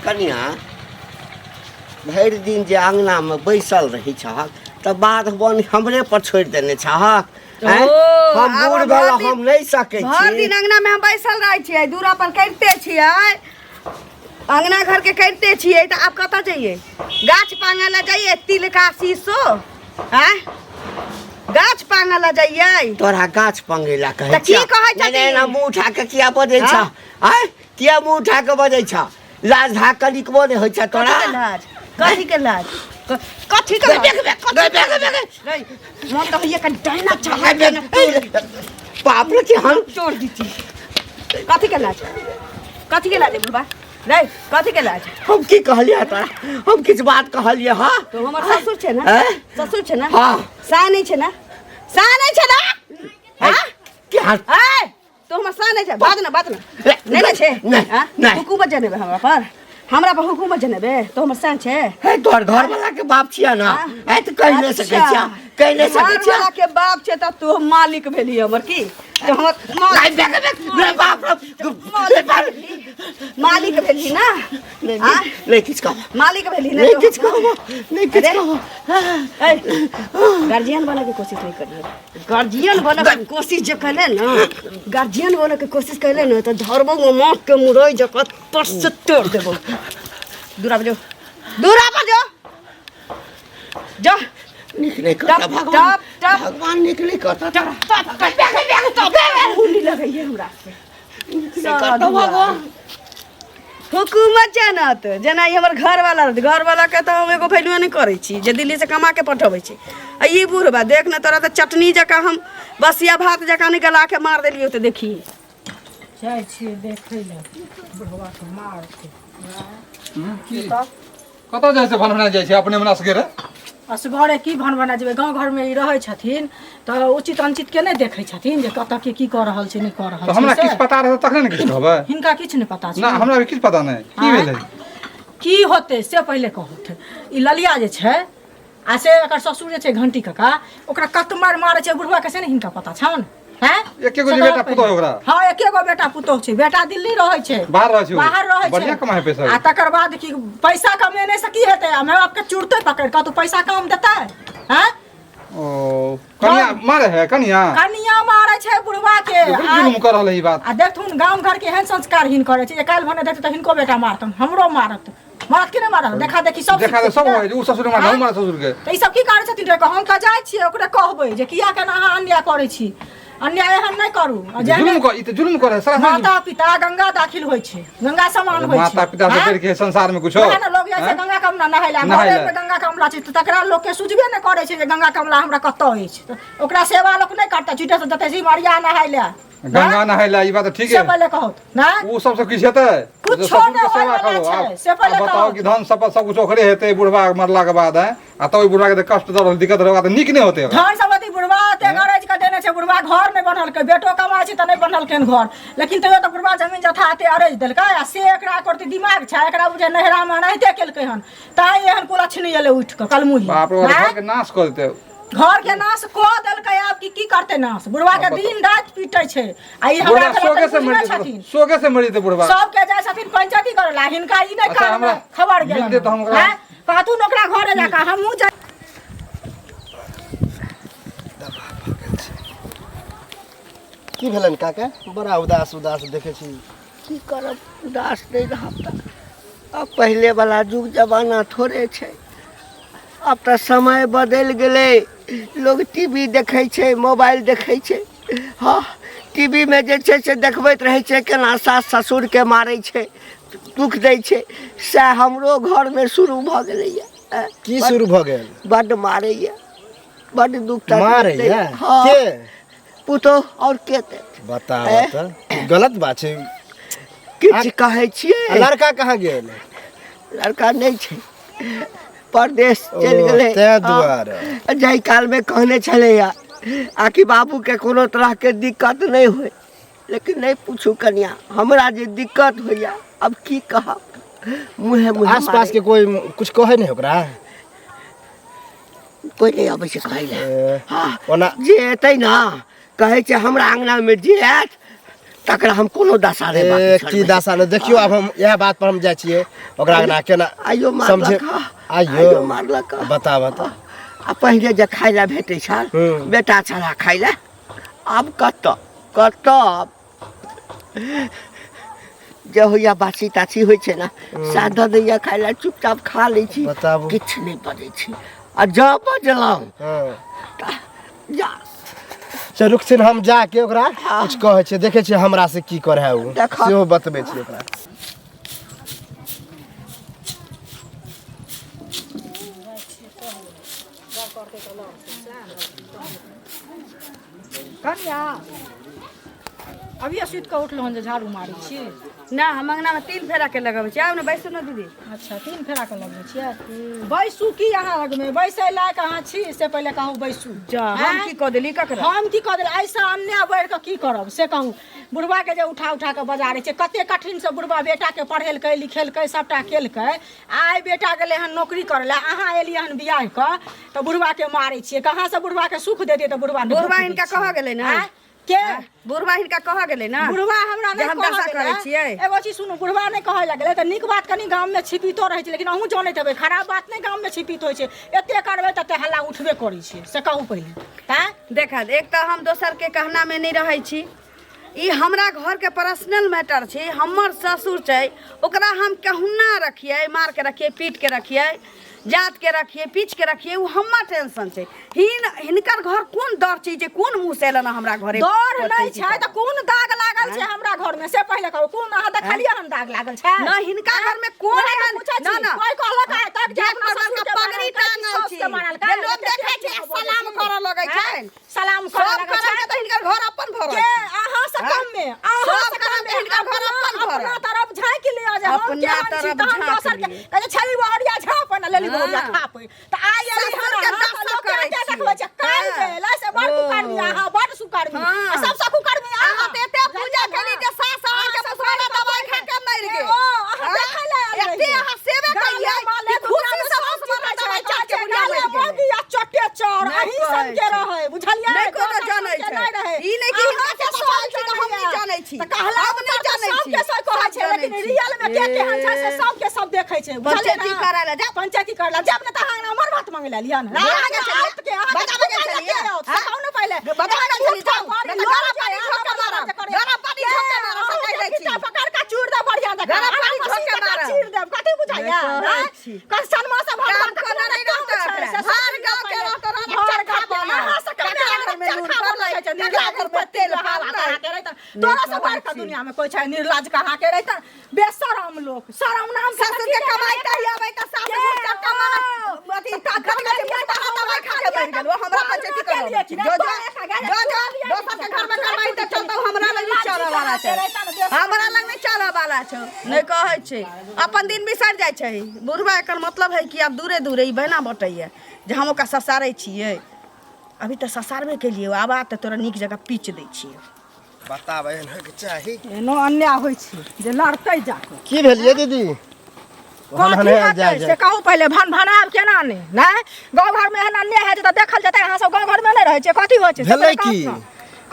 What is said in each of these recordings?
कनिया, भरि दिन जे अङ्गनामे बैसल रहै छहक तऽ बाध बन हमरे पर छोड़ि देने छहक। आँय? ओ, हम आब बूढ़ हम भेल भरि दिन हम नहि सकै भरि छी। दिन अंगना में हम बैसल रहै छियै, दूरा पर करिते छियै, अंगना घर के करिते छियै, तऽ आब कतऽ जइयै? गाछ पांगऽ लए जइयै? तिलका शीशो आँय, गाछ पांगऽ लए जइयै? तोरा गाछ पंगेला कहै तऽ की छियह? कहै नहि, नहि, छथिन? एना मुँह उठा कऽ किया बजै छह? हाँ? आँय, किया मुँह उठा कऽ बजै छह? लाज धाक कनिकबो नहि होइ छ तोरा? कथी के लाज? कथी के लाज? कथी के लाज? गै, मन तऽ होइए कनि डायना चाहे बाप रे, कि हम तोड़ दीती। कथी के लाज? कथी के लाज बुढ़बा रे? कथी के लाज? हम की कहलियै तोरा? हम किछु बात कहलियै? हँ, तो हमर ससुर छै ने? हैं? ससुर छै ने? हाँ। सा नहि छै ने? सा नहि छै ने? हाँ? की हाल? ए, तो हमर सा नहि छै? बाज ने, बाज ने। नहि ने छै? नहि, हाँ? नहि। हुकूमत जनेबे हमरा पर? हमरा पर हुकूमत जनेबे? तो हमर सा छै? हे, तोहर घर वाला के बाप छियै ने? हाँ। हे, तऽ कहि नहि सकै छियै, कहि नहि सकै छियै। घरवाला के बाप छै तऽ तू मालिक भेली हमर की? तो हमर नहीं, बे, बे, बे, बाप रे, मालिक भेली, मालिक भेली ना? नहीं, हाँ? नहीं, नहीं किछु कहब। मालिक भेली ना? नहीं तो किछु कहब, नहीं किछु अरे। कहब। ए, गार्जियन बने के कोशिश नहीं करिए। गार्जियन बने के कोशिश जे कैले ना, गार्जियन बने के कोशिश कैले ना, तो धरबो माँ के मुरई जकत पर से तोड़ देबो। दूरा पर जो, दूरा पर जो, जो। नीक नहि करता टप, भगवान। टप, टप। भगवान नीक नहि करता तोरा। हुंडी लगैये हमरा से। नीक नहि करता भगवान। हुकूमत जानत जेना ई हमर घरवाला रहत, घरवालाके तऽ हम एगो वैल्यूए नहि करै छी जे दिल्लीसँ कमा के पठबै छै। आ ई बुढ़बा देख ने, तोरा तऽ चटनी जकाँ हम बसिया भात जकाँ नहि गला के मार देलियौ तऽ देखी। जाइ छियै देखै लए बुढ़वाके मारतै। की कतऽ जाइ छै? भनभना जाइ छै अपने मना सके रे। असगरे की भनभना जेबै? गाँव घरमे ई रहै छथिन तऽ उचित अनुचितके नहि देखै छथिन जे कतऽ के की कऽ रहल छै, नहि कऽ रहल तऽ हमरा छै किछु से। पता रहतै तखने ने किछु कहबै। हिनका किछु नहि पता छै। ना, हमरा भी किछु पता नहि की आँय? भेलै। की होतै से पहिले कहत। ई ललिया जे छै आ से एकर ससुर जे छै घंटी काका, ओकरा कतमार मारै छै बुढ़वा के, से ने हिनका पता छनि? हैं? एके गो से जे कहऽ बेटा पहिले। पुतोह ओकरा? हाँ, एके गो बेटा पुतोह छै। बेटा दिल्ली रहै छै। बाहर रहै छै ओ? बाहर रहै छै। बढ़िआँ कमाइ है पैसा। आ तकर बाद की पैसा कमेने से की हेतै? आ माय बाप के चुरतै पकड़ि कऽ तऽ पैसा कम देतै? हैं? ओ कनिया मारे है कनिया? कनिया मारै छै बुढ़वा के। बड़ी जुलुम कर रहल है ई बात। आ देखथुन गाम घर के एहन संस्कार हिन करै छै जे काल्हि भने देखतै तऽ हिनको बेटा मारतन, हमरो मारत। मारत कि नहि मारत? देखा देखी सब देखा सिखतै सब ने। होइ उ ससुर मारे, हम मारे ससुर के। तऽ ई सब की करै छथिन रे? हम तऽ जाइ छियै, ओकरे कहबै जे किया केना अहाँ अन्याय करै छी। अन्याय एहन नहि करू। आ जेहने जुलुम कर, ई तऽ जुलुम करे सरासर। माता पिता गंगा दाखिल होइ छै, गंगा समान होइ छै। माता पिता से आँय? बढ़ि के संसार में कुछो वएह ने लोग जाइ छै आँय? गंगा कमला नहाय लए। नहाय घरे लए। पे गंगा कमला छै तऽ तकरा लोकके सुझबे नहि करै छै जे गंगा कमला हमरा कतऽ अछि। तऽ ओकरा सेवा लोक नहि करतै? छुटे से जतै सिमरिया नहाय लए। गंगा नहाय लए, ई बात तऽ ठीक से है। पहिले कहत ना। उ सब से किछु हेतै? कुछो जे ससुर नहि के सेवा होइवला करू। छै, आब से पहिले आब बताउ कहू। कि धन संपत्ति सब कुछ ओकरे हेतै बुढ़वा मरला के बाद है, आ तब ओहि बुढ़वा के तऽ कष्ट दऽ रहल, दिक्कत रहल तऽ नीक नहि होतै ओकरा। धन संपत्ति बुढ़वा एते गरज के देने छै। बुढ़वा घर नहि बनलकै, बेटो कमाइ छै तऽ नहि बनलकै हन घर, लेकिन तैयो तऽ बुढ़वा जमीन जथा एते अरजि देलकै। आ से एकरा करती दिमाग छै? एकरा बुझे नैहरामे एनाहिते केलकै हन, ताहि एहन कुलक्षणी एलै उठि कऽ कलमुही। बाप रे, आँय? घर के नाश कऽ देतै। घर के नाश कऽ देलकै। आब की की करतै नाश? बुढ़वा के आब बताउ। दिन राति पीटै छै। आ ई हमरा बुढ़वा के सोगे से बुझबे मरि जेतै, छथिन। सोगे से मरि जेतै बुढ़वा। सबके जाइ छथिन पंचायती करै ला, हिनका ई नहि अच्छा, कान मे हमरा खबर गेल। मिलतै तऽ हम ओकरा- कहथुन ओकरा घरे जाकऽ हमहूँ जाइ। की भेलनि काका? बड़ा उदास उदास देखै छी। की करब, उदास नहि रहब तऽ? आब पहिलेवला युग जमाना थोड़े छै, आब तऽ समय बदलि गेलै। लोग टी वी देखै छै, मोबाइल देखै छै। हँ, टी वी मे जे छै से देखबैत रहै छै केना सास ससुरके मारै छै, दुःख दै छै। सएह हमरो घरमे शुरू भऽ गेलैए। की शुरू भऽ गेल? बड्ड मारैए, बड्ड दुःख तकलीफ मारैए? दैए। हँ। के? पुतोह, आओर के देत? बताब ए? तऽ गलत बात छै। किछु कहै छियै? आ लड़का कहाँ गेल? लड़का नहि छै, परदेश चलि ओ, गेलै। ताहि दुआरे। हँ, जाहि कालमे कहने छलैया आकि बाबूके कोनो तरहके दिक्कत नहि होइ, लेकिन नहि पूछू कनिया, हमरा जे दिक्कत होइया अब की कहब, मुँहे मुँहे आस पास के कोई कुछ कहै नहि ओकरा? कोइ नहि अबै छै कहै लए। ए, हँ, ओना जे एतै ने कहै छै हमरा अङ्गनामे जे आयत तकरा हम कोनो दशा नहि बाकी ए, की छोड़बै। दशा ने देखियौ आब हम इएह बात पर हम जाइ छियै ओकरा अंगना केना आइयो समझे मारलक हँ। आइयो आइयो मारलक हँ। बता बता आ पहिले जे खाय लए भेटै छल हूँ। बेटा छला खाय लए आब कतऽ कतऽ आब जे होइया बासी तासी होइ छै ने सएह दऽ दैया खाय लए चुपचाप खा लै छी बताबू। किछु नहि बजै छी आ जँ बजलहुँ हँ तऽ जा से रुकथिन हम जाके ओकरा कुछ कहै छियै देखै छियै हमरा से की करै है ओ देखऽ। सेहो बतबै छियै ओकरा कनिया अभिये सुति कऽ उठलहुँ हन जे झाड़ू मारै छी ना हम अंगना में तीन फेरा के लगबै छी आउ ने बैसू ने दीदी अच्छा तीन फेरा के लगबै छियै बैसू की अहाँ लगमे बैसै लायक अहाँ छी से पहिले कहू बैसू जा हम की कऽ देली ककरा हम की कऽ देली एहिसँ अन्याय बढ़ि कऽ की करब से कहू बुढ़बाके जे उठा उठा कऽ बजारै छै कते कठिनसँ बुढ़बा बेटाके पढ़ेलकै लिखेलकै सभटा केलकै आइ बेटा गेलै हन नौकरी करै लए अहाँ एलियै हन बियाह कऽ तऽ बुढ़बाके मारै छियै कहाँसँ बुढ़बाके सुख देतियै तऽ बुढ़बा नहि बुढ़बा सुख दै हिनका छियै। कहऽ गेलै ने आँय? के बुढ़बा हिनका कहऽ गेलै ने बुढ़वा हमरा जे नहि हम कहऽ दशा गेलै। करै छियै। एगो चीज सुनू बुढ़वा नहि कहऽ लगलै तऽ नीक बात कनि गाममे छिपितो रहै छै लेकिन अहूँ जनैत हेबै खराब बात नहि गाममे छिपित होइ छै एते करबै तते हल्ला उठबे करै छै से कहू पहिले आँय देखा एक तऽ हम दोसरके कहनामे नहि रहै छी ई हमरा घरके पर्सनल मैटर छै हमर ससुर छै ओकरा हम कहुना रखियै मार के रखियै पीट के रखियै जात के रखियै पीच के रखियै ओ हमर टेंशन छै हिन हिनकर घर कोन दर छै जे कोन मुँह से एलन हमरा घरे दौड़ नहि छै तऽ कोन दाग लागल छै हमरा घरमे से पहिले कहू कोन अहाँ देखलियै हन दाग लागल छै न हिनका घरमे कोन ओएह तऽ एहन पूछै छी। न न कोइ कहलक आइ तक जे गेट अपना पर ससुरके बड़का पगड़ी मारलकै, टांगल साउसके छी। मारलकै, जे लोक देखै छै सलाम करऽ लगै आँय? छै सलाम करऽ सब लगै करम छै के तऽ हिनकर घर अपन भरल के छै। अहाँ से आँय? कम में अहाँ सब से करम कम के में हिनकर घर अपन अपना भरल। अपना तरफ झाँकि लिअ जे हम अपना केहन छी तरफ तहन झाँकि दोसर के लिअ। कहै छै छली बहरिया झाँप ने लेली बहरिया हाँ। खाप तऽ आइ एली ससुर हन के अहाँ दशा तऽ लोक करै के छियै। देखबै छै काल्हि हाँ। जे एलै से बड़ ओ। कुकर्मी अहाँ बड़ सुकर्मी आ हाँ। सबसँ कुकर्मी अहाँ अहाँ तऽ एते पूजा केली जे सास अहाँके मुसहरा दवाइ खा के मरि गेल। ओ, अहाँ हाँ? देखै लए आयल एते रहियै। अहाँ सेवे गाले केलियै माले कि खुशी दुनिया से मे सब मुसहरा चीज दवाइ छै, चाट के बुढ़िया गाले मरि गेलै। मौगी आ चट्टे चोर नहि अहीं कहै सबके छै। रहै बुझलियै नहि कोनो दोसर जानै सबके छै। नहि रहै ई नहि कि हिनका अहाँके से सब बचाओल छी तऽ हम नहि जानैया। जानै छी। तऽ कहला हम नहि तऽ जानै छी। सबके सब कहै सब छै जानै लेकिन छी। रियल मे के केहन छै से ए। सबके सब देखै छै बुझलियै पंचायती ने? करै लए जा। पंचायती करै लए जायब ने तऽ अहाँ हमर बात मांगै लए लिअ ने बजा के अहाँके छलियै। के अहाँके बजा के छलियै। के आओत? हाँ? से कहू ने पहिले बजा के छलियै, जाउ। बड़ नहि तऽ लोक गरम जे पानी अहाँ झोंक के मारब। करैया। गरम पानी झोंक के मारब, से कहि दै छी। के पकड़ के चूर दे बढ़िया जकाँ। गरम पानी अहाँ झोंक के मशीन जकाँ मारब। चीर देब कथी बुझाइया नहि कहै आँय? छी। कंसनमा से काम भगवान के कोनो नहि कोनो रहतै काम छै, ओकरा। से भार सोचि गाँव के पहिले। रहतै, रानी भार चरखा गाँव के, बनल। अहाँ से कमे ककरा घरमे चरखा नून बनल पड़लै, छै, ककरा निर्लाज घरमे तेल हवा पड़लै। कहाँ के रहितै। तोरा से बढ़ि कऽ दुनिया में कोइ छै निर्लाज कहाँ के रहितै बेशरम लोक शरम नाम के ससुर के कमाई तही आबै तऽ सास के? चक्का मारत अथी कथी कहै छै मुसहरा दवाइ खा के मरि गेल ओ हमरा पंचायती करब जो जो जो जो दोसर के घर में कमाई तऽ चलतौ हमरा लग नहि चलऽ वाला छै हमरा लग नहि चलऽ वाला छै नहि कहै छै अपन दिन बिसरि जाइ छै बुढ़बा एकर मतलब है कि आब दूरे दूरे ई बहना बटैया जे हम ओकरा ससारै छियै अभी तऽ ससारबे केलियै आब आ तऽ तोरा नीक जकाँ पीच दै छियै बताब एहन होइके चाही एनो अन्याय होइ छै जे लड़तै जाके की भेल ये दीदी कथी हन हेतै जाय से कहू पहिले भन भनायब केना नहि नहि गाँव घरमे एहन अन्याय होइ छै तऽ देखल जेतै अहाँ सब गाँव घरमे नहि रहै छियै कथी होइ छै से भेलै पहिले कहू की? ने।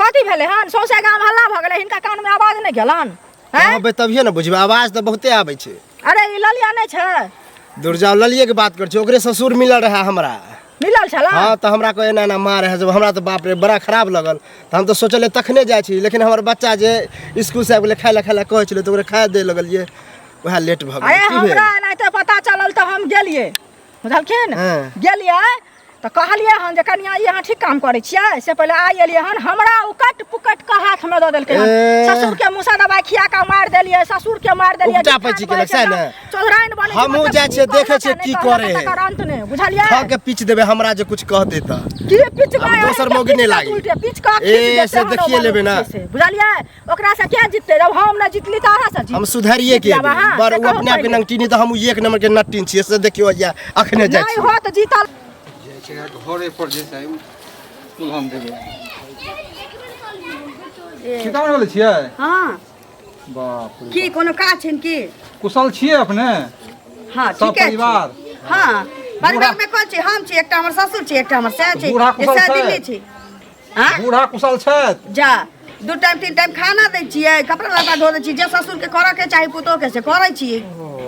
कथी भेलै हन सौंसे गाम हल्ला भऽ गेलै हिनका कानमे आवाज नहि गेलन हैं कहबै तभिए ने बुझबै आवाज तऽ बहुते आबै छै अरे ई ललिया नहि छै दूर जाओ ललिए के बात कर छी ओकरे ससुर मिलल रहे हमरा मिलल छला हाँ तऽ हमरा को एना एना मार है जब हमरा तऽ बाप रे बड़ा खराब लगल तऽ हम तऽ सोचलियै तखने जाइ छी लेकिन हमर बच्चा जे स्कूल से आबि गेलै खाय लए खाय लए कहै छलै तऽ ओकरा खाय दे लगलियै वएह लेट भऽ अरे गेलै की भेल हमरा एनाहिते पता चलल तऽ हम गेलियै बुझलखिन हँ। गेलियै तऽ कहलियै हन जे कनिया ई अहाँ ठीक काम करै छियै से पहिले आइ एलियै हन हमरा उकट पुकट कऽ हाथमे दऽ देलकै हन ए। ससुर के मुसा दबाई खिया कऽ मारि देलियै ससुर के मारि देलियै उकटा जेठान पैची बनै केलक, छै सएह ने? चौधराइन बनै छै, हमहूँ मतलब जाइ छियै, की देखै कहलक छियै आ नहि की कहलक करै है। तकर अंत नहि बुझलियै खा के पीच देबै हमरा जे कुछ कह दे तऽ की पिचबै आब दोसर मौगी नहि लागी। उल्टे पिच कऽ ए, खींच देतै से हन देखिए ओ लेबै ना। छै से, बुझलियै ओकरा से के जीततै जब हम नहि जीतली तऽ अहाँ से जीत हम सुधारिए के जीत जायब अहाँ, पर से ओ कहू अपने आप के पहिले। नंगटीनी तऽ हम एक नंबर के नट्टीन छियै से देखियौ या अखने जाइ नहि छी होत जीतल जाइ छै घरे पर जे छै कुलहन देबै सीतामढ़ी बोलै छियै हँ बाप रे की कोनो काज छै की कुशल छियै अपने हँ सब ठीके छी। परिवार हँ परिवार में कोन छी हम छी एकटा हमर ससुर छी एकटा हमर सैह छी बूढ़ा जे कुशल सैह छै? दिल्ली छी हँ बूढ़ा कुशल छथि जा दू टाइम तीन टाइम खाना दै छियै कपड़ा लत्ता धो दै छियै जे ससुरके करऽ के चाही पुतोहके से करै छियै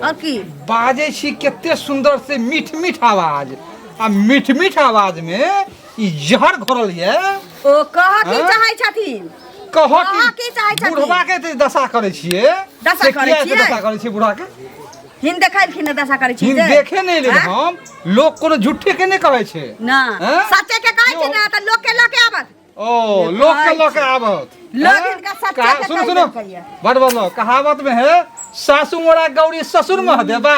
आओर की बाजै छी कते सुन्दर से मीठ मीठ आवाज आ मीठ मीठ आवाज में ई जहर घोरल ये ओ कहऽ की आँय? चाहै छथिन कहऽ कहऽ की चाहै छथिन? बुढ़वा के एते दशा करै छियै दशा से करै किया एते छियै? दशा करै छियै बुढ़ा के हिन देखेलखिन ने दशा करै छियै हिन से? देखे नहि ले आँय? हम लोग कोनो झूठे के नहि कहै छै ना आँय? सच्चे के कहै छी ने तऽ लोक के लऽ के आबत ओ लोग के लऽ के आबत लोग हैं? हिनका सच्चा के सुनो कहि सुनो देलकैया। बड़ बोलो कहावत में है सासू मोरा गौरी ससुर महदेवा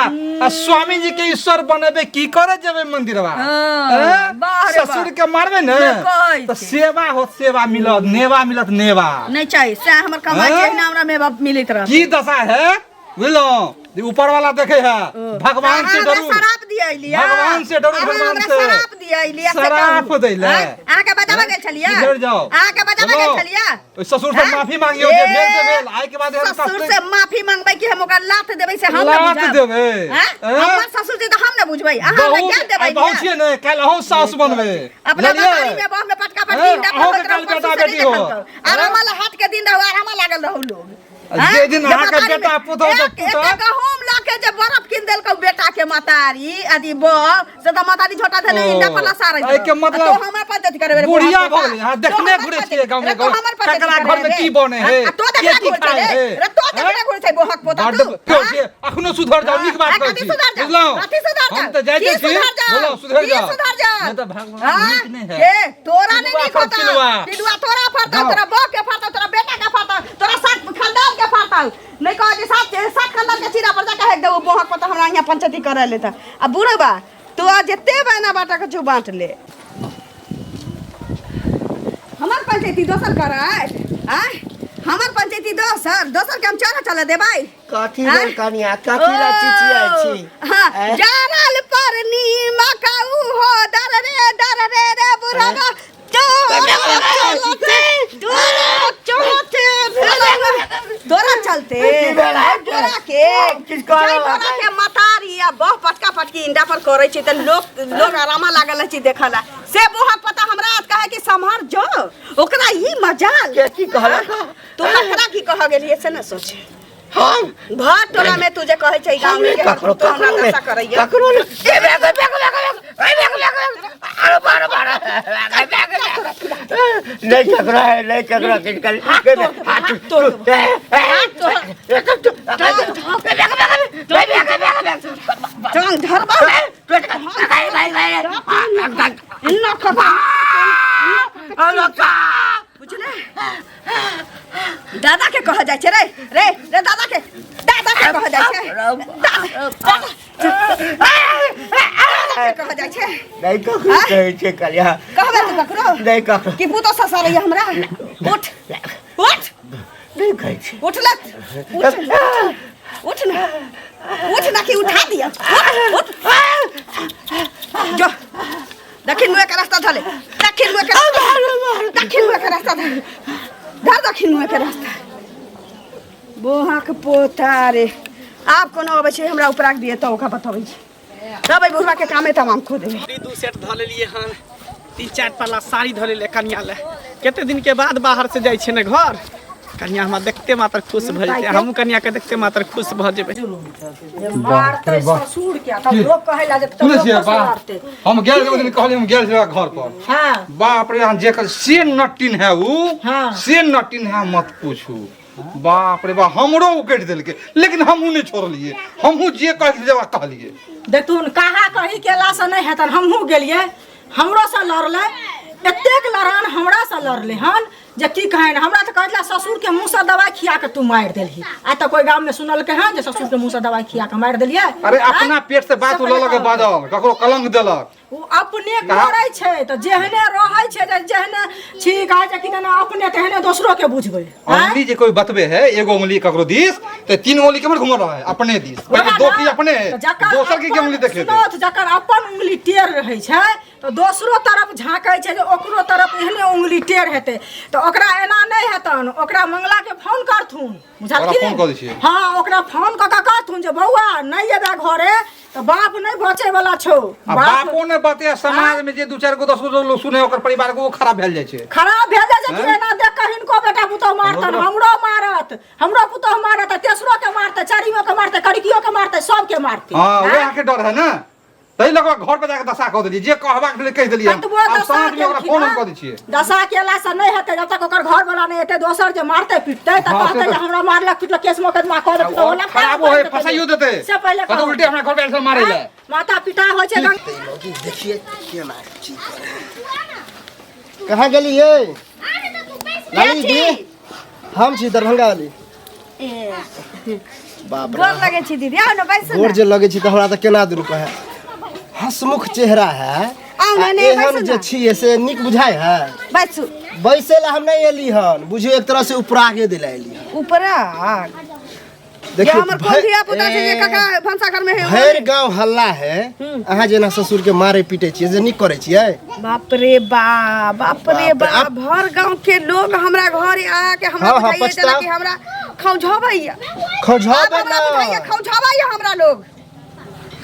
आ स्वामी जी के ईश्वर बनेबे की करे जेबे मंदिरवा हाँ, हैं? वाह रे वाह। ससुर के मारबे ने नहि कहै तऽ छै। सेवा होत सेवा मिलत नेवा मिलत नेवा नहि चाही सएह हमर कमाइ छै आँय? एहिना हमरा मेवा मिलैत रहत की दशा है बुझलहुँ जे ऊपर वाला देखे है भगवान से अहाँ हमरा डरू शराब दियैलियै भगवान से डरू, अहाँ भगवान हमरा से। शराब दियैलियै से शराब कहू। दैले। आँय? अहाँके बजाबऽ गेल छलियै किधर जाओ अहाँके बजाबऽ गेल बोलो। छलियै ओहि ससुर से आँय? माफी मांगियो जे भेल से भेल आइ के बाद एहन ससुर कष्ट से माफी मांगबै कि हम ओकरा लात देबै से हम ने लात बुझब देबै आँय? आँय? हमर ससुर जी तऽ हम ने बुझबै अहाँ हमरा बहुत ज्ञान देबै आइ बहुत छियै ने काल्हि अहूँ सासु बनबै अपना बुझलियै? बाड़ी में बह में पटका पटकी आँय? इंडा अहूँके पर काल्हि बेटा बेटी हो आराम हाथ के दिन रहू आराम लागल रहू लोग जे दिन अहाँके बेटा पुतहु के पुतहु एक गहूम लऽ के जे बरफ कीन देलकौ बेटा के मतारी अथी बह से तऽ मतारी झोटा धने ओ, इंडा पर लसारै एहिके मतलब तो हमर पद्धति करबे रे बुढ़िया बुढ़ा भऽ गेलै, अहाँ तो देखने हमर घुरै पद्धति- छियै गाँवमे रे तो गाँव। हमर पद्धति ककरा करबे घरमे रे। की बनै है, आ तो के देखने की घुरै छै खाइ रे है, रे तो देखने हैं? घुरै छै बोहक पोता बड्ड तू क्यों हाँ? जे अखनो सुधर जाओ नीक बात हाँ, कहै कथी छी सुधर जाओ? बुझलहुँ कथी सुधर जाओ? हम तऽ जाइते की छी सुधर जाओ? बुझलहुँ सुधर की जाओ सुधर जाओ? नहि तऽ भगवान हाँ? नीक नहि है ए, तोरा नहीं पिलुआ नीक पर होता पिलुआ। पिलुआ तोरा फरता जाओ। तोरा बह के फरता तोरा बेटा के फरता तोरा सात खानदान के फरता नहीं कह जे सात सात खानदान के चीरा पर जाके हेक देबो बोहक पर हमरा यहाँ पंचायती करे लेता आ बुढ़बा तू आ जते बहना बाटा के छौ बांट ले हमर पंचायती दोसर कराय आय हमर पंचायती दोसर दोसर के हम चला चला देबै कथी आँय? भेल कनिया कथी लए चिचियाइ छी हाँ आँय? जारल पर नीमक हो दर रे दर रे रे बुढ़बा तोरा चलते की भेल? तोरा के किछु कहऽ जाहि तोरा के मतारी आ बह पटका पटकी इंडा पर करै छै तऽ लोक लोक आरामा लागल रहै छै देखऽ ला से बोहक पता हमरा कहे कि सम्हर जो ओकरा ई मजाल के की कहलक? तू ककरा की कह गेलियै से न सोच हम भर टोला में तू जे कहै छै गाँव में हम कि हमर ककरो पुतोह हमरा ककरो नहि दशा करैया ककरो नहि ए बे बे बे बे बे बे बे आरो बारो बारो नहीं ककरो है नहीं ककरो किछु कर हाथ तोड़ टांग धरबा इन्ना खबा बुझले दादा के कह जाइ छै रे रे रे दादा के दादा के कह जाइ छै दादा के कह जाइ छै नहीं ककरो कहै छै कलिया कहबे तू ककरो नहीं ककरो कि पुतो ससरैया हमरा उठ उठ नहीं कहै छै उठ लत उठ उठ ना उठ ना कि उठा दिया उठ उठ जो दक्षिण मुँह के रास्ता धले दक्षिण मुँह के रास्ता दक्षिण मुँह के रास्ता धले धर दक्षिण मुँह के रास्ता बोहाक पोता रे आब कोनो अबै छै हमरा उपराक दिए तऽ ओकरा बतबै छै तब एहि बुढ़वा के कामे तमाम खो देबै साड़ी दू सेट धऽ लेलियै हन तीन चारि पल्ला साड़ी धऽ लेलियै कनिया लए कते दिनके बाद बाहर से जाइ छै ने घर कनिया हमरा देखते मात्र खुश भऽ जेतै हमहूँ कनिया के देखते मात्र खुश भऽ जेबै मारतै ससुर के तब लोग कहै ला जे तब सुनै लोग छियै कसुर बा मारतै हम गेल रही ओहि दिन कहलियै हम गेल छलियै घर पर हाँ बाप रे अहाँ जे कर से नटिन है ऊ हाँ। से नटिन है मत पूछू बाप रे बाप हमरो उकटि देलकै लेकिन हमहूँ नहि छोड़लियै हमहूँ जे कहै जवाब कहलियै देखथुन कहा कही केलासँ नहि हेतनि हमहूँ गेलियै हमरोसँ लड़लै एतेक लड़ान हमरासँ लड़लै हन जे की कहनि हमरा तऽ कहै छलै ससुरके मुँहसँ दवाइ खिया कऽ तू मारि देलही आइ तक कोइ गाममे सुनलकै हन जे ससुरके मुँहसँ दवाइ खिया कऽ मारि देलियै अरे अपना पेट से बात से लऽ लऽ के पहिले बाजल ककरो कलंक देलक ओ अपने करै छै तऽ जेहने रहै छै जे जेहने छी कहै छै कि जेना अपने तेहने दोसरो के बुझबै आँय? उंगली जे कोई बतबे है एगो उंगली ककरो दिस तो तीन उंगली केमहर घुमल रहे अपने दिस पहले ओकरा दो की ना, अपने है तऽ जकर दोसर के के अपन- उंगली देखे सुनो, तऽ जकर अपन उंगली टेढ़ रहै छै तऽ दोसरो तरफ झाँकै छै जे ओकरो तरफ एहने उंगली टेढ़ हेतै तऽ ओकरा एना नहि हेतन ओकरा मंगला के फोन करथुन बुझलखिन फोन कऽ दै छियै। हँ ओकरा फोन कऽ कऽ कहथुन जे बौआ नहि एबै घरे तऽ बाप नहि बचे वाला छौ आ बापो ने ने बात है समाज में जे दू चारि गो 10 गो लोग सुने ओकर परिवार के वो खराब भेल जाइ छै। खराब भेल जाइ छै कि हैं? एना देख कऽ हिनको बेटा पुतोह मारतन, हमरो मारत, हमरो पुतोह मारत, तेसरो के मारतै, चारिमो के मारतै, कड़कियो के मारतै, सबके मारतै। हाँ, वएह के डर है ना, ताहि लऽ कऽ घर पर जाके दशा कऽ देलियै, जे कहबाक छलै कहि देलियै हम। कतबो आब दशा साँझ मे ओकरा केलखिन फोन हँ, कऽ दै छियै। दशा केला से नहि हेतै, जब तक ओकर घर वाला नहि हेतै, दोसर जे मारतै पिटतै तऽ हाँ, से कहतै जे तऽ- हमरा मारलक पिटलक, केस मोकदमा कऽ देतै, और ओला खराबो है, फसाइयो देतै। से पहिले कतौ कहू। उल्टे हमरा घर पर आयल छल मारै लए। हाँ, माता पिता होइ छै देखिए केना की करे। कहाँ गेलियै लाली दी? हम छी दरभंगा वाली। बाप रे, गोर लगे छी दीदी, आओ ने बैसू गोर ने। जे लगे छी तऽ हमरा तऽ केना दूर कहे, हंसमुख चेहरा है। आउ ने, आ ने, एहन बैसू जे ने। छियै से नीक बुझाइ है? बैसू। बैसे ला हम नहीं एली हन, बुझियौ एक तरह से उपरागे दिला एली हन। उपरा देखियौ, हमर कोन धिया पुता छै जे काका भनसा घर में है? भरि गांव हल्ला है, अहाँ जेना ससुर के मारे पीटे छियै जे नीक करै छियै? बाप रे बाप, बाप रे बाप रे, बाप, भर गांव के लोग हमरा घर आ के हमरा हाँ, हाँ, बुझाइए जेना पछताओ। कि हमरा खौंझाबैया। खौंझाबै आब हमरा बुझाइए ना। खौंझाबैया हमरा लोग।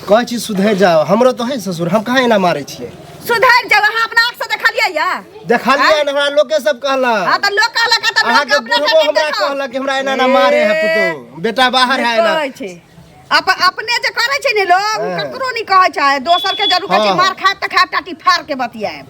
कहै छी सुधरि जाओ, हमरो तऽ है ससुर, हम कहाँ एना मारै छियै? सुधरि जाओ, अहाँ अपना आँख से देखलियै या? देखलियै ने, हमरा लोके सब कहलक। हाँ, तऽ लोक कहलक तऽ लोक अहाँके अपना बुढ़बो से हमरा देखो। कहलक कि हमरा एना एना मारे है पुतोह, बेटा बाहर है एना। कहै छै अपने जे करै छै ने लोग, ओ हाँ। ककरो नहि कहै छै, दोसर के जरूर कहै छै। हाँ। मार खायब तऽ खायब, टाटी फाड़ के बतियाएब।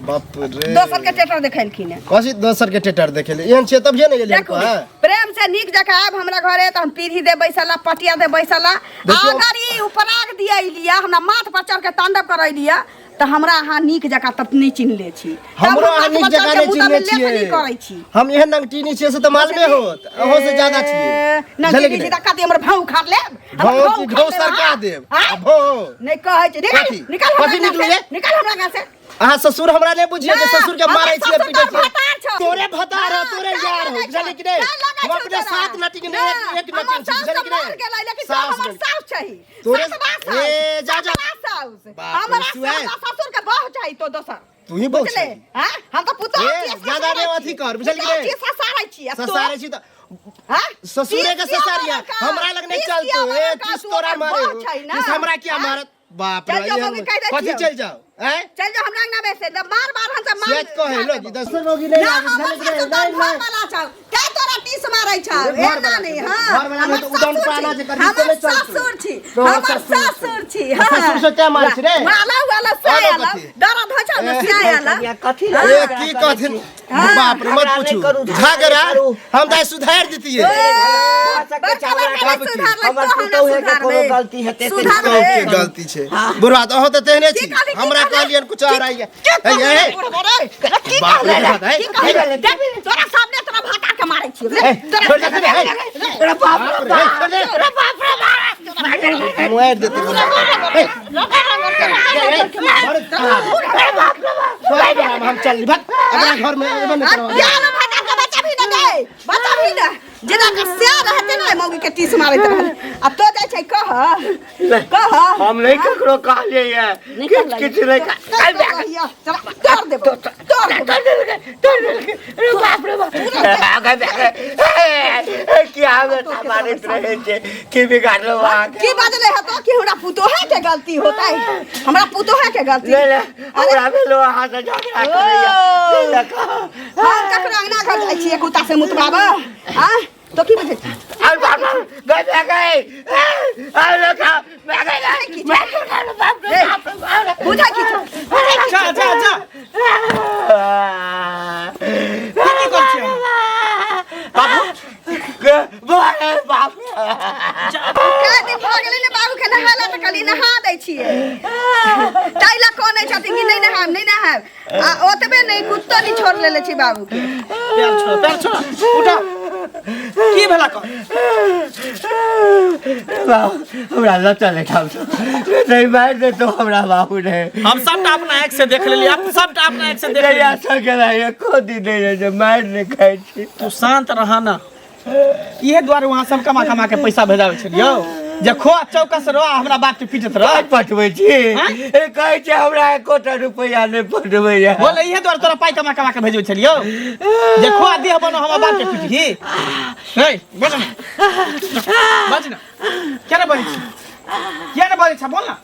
बाप रे, दोसर के टेटर देखेलखिन हेँ। कथी दोसर के टेटर देखेले? एहन छियै तभिए ने गेलियै। देखू, प्रेम से नीक जकाँ आयब हमरा घरे तऽ हम पीढ़ी दे बैसला, पटिया दे बैसला। देखियौ- अगर ई उपराग दियलियै, हमरा माथ पर चढ़ के तांडव करैलियै तऽ हमरा अहाँ नीक जकाँ तब नहि चिन्हले छी। तब हमरो हम अहाँ माथ नीक पर चढ़ जकाँ के नहि मुँह चिन्हने में लेप छियै। नहि करै छी। हम एहन नंगटीनी छियै से तऽ मालूमे होत, अहूँ से ज्यादा छियै। नंगटीनी बुझलियै कि छी नहि? तऽ कथी हमर भाव उखाड़ लेब? हमर भौं भाव की उखाड़ घौ लेब सरका अहाँ? देब। आँय? आ भौं नहि कहै छै, निकल। कथी? निकल हमरा कथी गाँव निकलू से, ये? निकल हमरा गाँव से। अहाँ ससुर हमरा नहि बुझिए जे ना, ससुर के हमर मारै छियै ससुर पीटै तोहर छियै। भतार छौ। तोरे भतार हो, हाँ, तोरे तैं यार हो, लगै बुझलियै छौ, कि नहि? तैं लगै हम छौ अपने तोरा। सात नटी के ना, नहि, एक हमर नटी छी, सास बुझलियै तऽ कि मर नहि? गेलै, लेकिन तों सास हमर गेल। सास छही। तोरे- सासबा सास, ए, जा, जा। सासबा सास। बाप रे, हमरा तू आए। सास ससुर के बहू चाही तो दोसर। तू ही बहू बुझले? छही। हाँ? हम तऽ पुतोहु ए, छियै, ज्यादा ससारै नहि छियै। अथी कर, बुझलियै कि पुतोहु नहि? छियै, ससारै छियै। आ तों? ससारै छी तऽ हाँ? ससुरे के तीस किया ससारिया मरलका? हमरा लग नहीं तीस चलतो। किया ए, मरलका? तीस तू तोरा ओकर मारे बहू छै ना? तीस हमरा किया हाँ? मारत? बाप रे, चल जाओ, एहन मम्मी कहि दै कथी छियौ। चल जाओ? हैं? चल जाओ हमरा अंगना में से, मार मार हम सब मार से कहे लोग इधर से रोगी नहीं ना, आबे, हमर बुझलियै कि ससुर नहि? तऽ नहीं, घर वाला छौ। के तोरा टीस मारै छौ? अरे घर एना वाला नहि, छै, हाँ। घर वाला नहि हमर तऽ उदम ससुर पाना छी, जे करही से हमर नहि चलतौ। ससुर छी, तोहर हमर ससुर छी। ससुर छी, हाँ। ससुर से तें मारै छी रे? वाला वाला से आलो आलो। कथी? दर्द होइ छौ ने, से आलो। कनिया, कथी ए लए की कहथिन? हाँ। बाप रे, मत झगड़ा नहि पूछू करू, झगड़ा झगड़ा नहि करू। हम तऽ आइ सुधारि दितियै। झगड़ा बड़का बड़का हमर नहि सुधारलै, तो हमरा पुतोहुए के कोनो सुधारबै। गलती हेतै से सुधारबै। के गलती छै बुढ़वा तऽ अहूँ तऽ तेहने की छी। कहली, की हमरा कहली? कहलियनि कुछ और आइए। की कहली हे, हे, बुढ़वा रे? की बाप रे, कहली रे? बाप रे, की कहली रे? देख, तोरा सामने तोरा भाता के मारै छियौ। रे, हे, तोरा- छोड़ दे, हे, अरे बाप रे हे, छोड़ दे। अरे बाप रे बाप। मुआरि देतै। हे, बड़ खराब। हम चल भाग, अपना घर में एबे नहि करब। जा ना भाता के बच्चा भी ना दे, बच्चा भी ना। जेना के से रहते ना मौगी के टीस मारैत रहल। आ तो जाइ छै कह कह। हम नहीं ककरो कहलियै ये, किछु किछु नहीं कह कहिया, चला, तोड़ देबो, तोड़ देबो। तोड़ देलकै, तोड़ देलकै। अरे बाप रे बाप, आगे आगे की हमेशा मारैत रहै छै, की बिगाड़लहुँ अहाँके? की बजले है तो कि हमरा पुतोहे के गलती होता है, हमरा पुतोहे के गलती। नहीं नहीं, हमरा भेलो अहाँ से झगड़ा करैया नहीं नहीं, कह। हम ककरो अंगना घर जाइ छियै कुत्ता से मुतबाब? हाँ, तो की बजै? अरे बाप रे, गए गए गए, अरे लोग मैं गए गए, मैं गए, बाप रे बाप रे बाप रे। बुझै की छौ? बुझै की जा जा जा, की कर छियै बाबू? बाप बाप। कै दिन भऽ गेलै ने बाबू के नहाला, तऽ कहलियै नहा दै छियै, ताहि लए कहने छथिन कि नहि नहायब, नहि नहायब। आ ओतबे नहि, कुत्तो नहि छोड़ लेले छी बाबू के। पैर छोड़, पैर छोड़, उठा। की भेला कर? बाबू, हमरा लचल ठाम नहीं मारि देतो हमरा बाबू ने। हम सबटा अपना आँखि से देख लेलियै, आप सबटा अपना आँखि से देख जहिया लेलियै। से गेला एको दिन नहि रहै छै, मारि नहि खाइ छी। तू शांत रह ना। इहे दुआरे वहाँ सब कमा कमा के पैसा भेजाबै छलियौ जे खो चौकस रह, हमरा बाप के पीटत रह। पाइ पठबै छी? आँय? ए, कहै छै हमरा एकोटा रुपैआ नहि पठबैया। बोले, इहे दुआरे तोरा पाइ कमा कमा के भेजबै छलियौ जे खो देह बनो, हमरा बाप के पीटही। हे, बज ना, बज ना। किया ने बजै छी? किया ने बजै छ? बोल ना।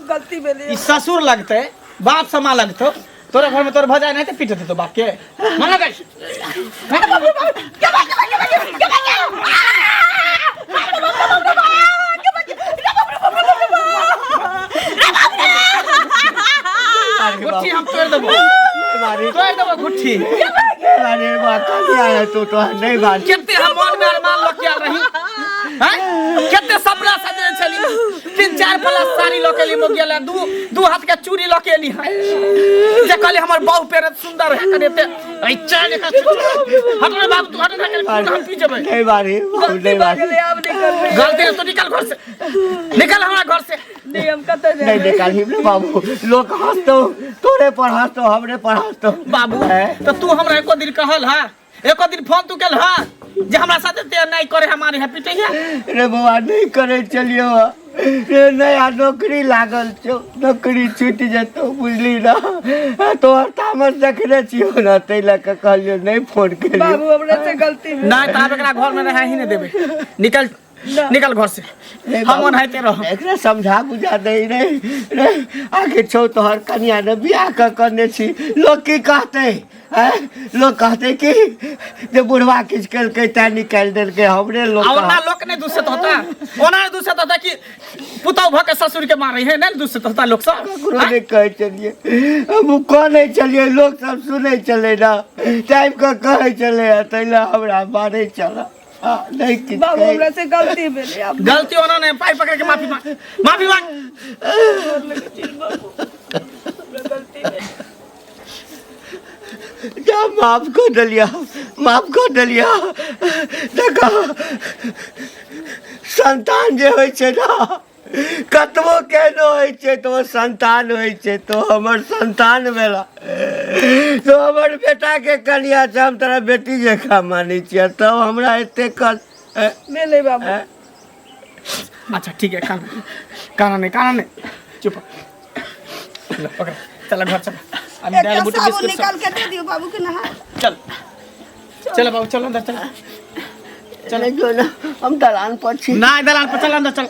गलती भेलै। ई ससुर लगतै। बाप से माँ लगतो तोरा घर में तोर भजाय नहीं तो पीट देतो बाप के माँ लगै गुट्ठी हम तोड़ देबो, तोड़ देबो गुट्ठी। अरे बा कनिया है तो तो नहीं बात। कते हम मन में अरमान लऽ के आयल रही हैं, कते सपना सजने छली। 3-4 पला साड़ी लऽ के एली मोगिया ले, दू हाथ के चूड़ी लऽ के एली हैं, जे कहली हमर बहु पेरत सुंदर है कने ते ऐ चल एकर हट रे बाबू, तू हट रे, कने हम पी जेबै। नहीं बारी बाबू, नहीं बारी। गलती है तो निकल घर से, निकल हमरा घर से। नहीं हम कतऽ नहीं निकाली रे बाबू, लोग हंसतो तोरे पर हंसतो हमरे पर हंसतो। बाबू तो तू हमरा एको दिन कहल हा, एको दिन फोन तू केल हा जे हमरा साथे ते नहीं करे हमारे है पीटे है? रे बौआ नहीं करे चलियो रे, नया नौकरी लागल छौ, नौकरी छूटि जेतौ बुझली ना, तोहर तामस देखने छियौ ना, ताहि लए कऽ कहलियौ नहीं फोन केलियौ। बाबू हमरा से गलती भेल। नहीं तो आब एकरा घर में रहे ही नहीं देबै, निकल निकल घर से, हम ओनाहिते रहब। एकरा समझा बुझा दे रे रे, आखिर छौ तोहर कनिया ने बियाह कऽ कने छी, लोग की कहतै? आँय? लोग कहतै कि जे बुढ़वा किछु केलकै तैं निकालि देलकै हमरे लोग। आ ओना लोक नहीं दूषित होता, ओना नहीं दूषित होता कि पुतहु भऽ के ससुर के मारै है, नहीं दूषित होता लोक सब। ककरो नहीं कहै छलियै, हम कहने छलियै, लोक सब सुनै छलै ना, टाइम के कहै छलै, ताहि लए हमरा मारै छल। नहीं किछु बाबू कहै। हमरा से गलती भेलै, आब गलती ओना नहीं, पाइ पकड़ के माफी मांग, माफी मांग। जा माफ कर देलिया, माफ कर देलिया। देखो संतान जे होइ छै ना, कतबो केहनो होइ छै तऽ ओ संतान होइ छै। तो हमर संतान भेला, तो हमर बेटा के कनिया छै, हम तोरा बेटी जकाँ मानै छियै, तब हमरा एते कष्ट भेलै बाबू। अच्छा ठीक है, काना काना नहीं, काना नहीं, चुप लो, पकड़ चल घर चल। अभी एकटा दाल बूटी साबुन बिस्कुट सब। निकाल के दे दियौ बाबू के नहा। चल चल बाबू, चल अंदर चल, चल जो ना, हम दलान पर छी। नहीं दलान पर चल, अंदर चल।